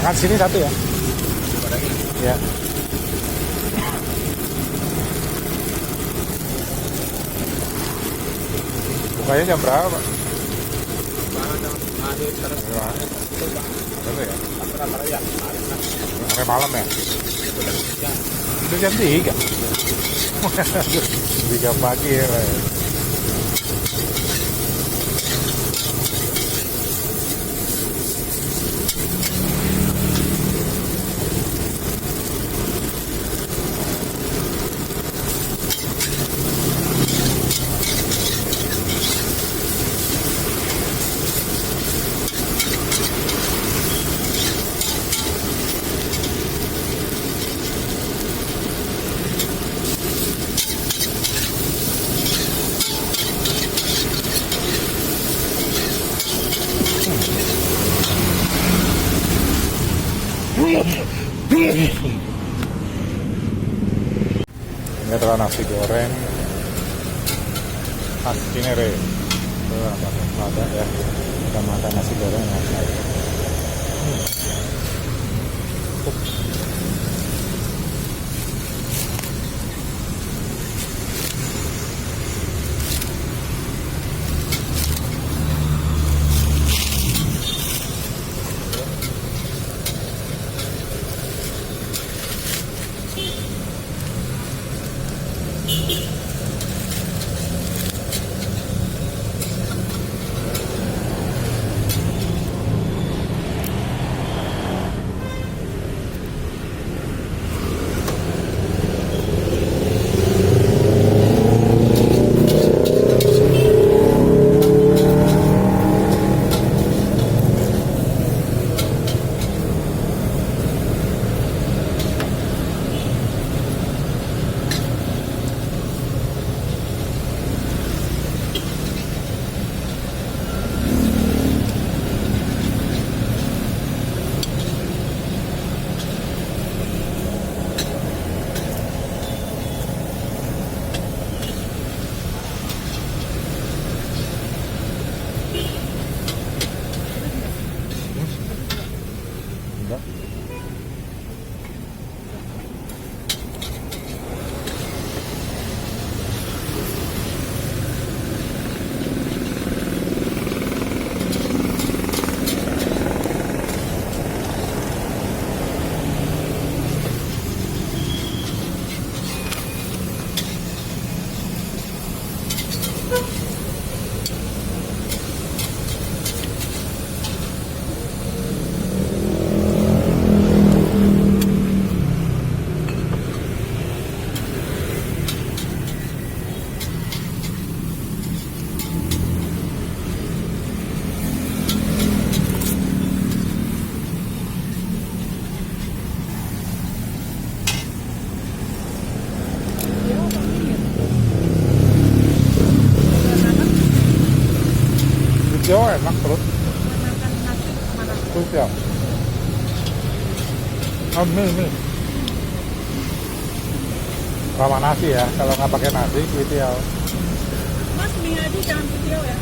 Makan sini satu ya. Ya. Bukanya jam berapa, Pak? Berapa ya? Sampai malam ya? Udah jam 3. 3 pagi ya, Pak. Ini adalah nasi goreng khas Cinere. Ada ya, kita makan nasi goreng khas. Enggak. Jawa enak terus. Makan nasi mana? Terus ya. Mie. Sama nasi ya. Kalau nggak pakai nasi, kuitiau. Mas mie aja jangan video ya.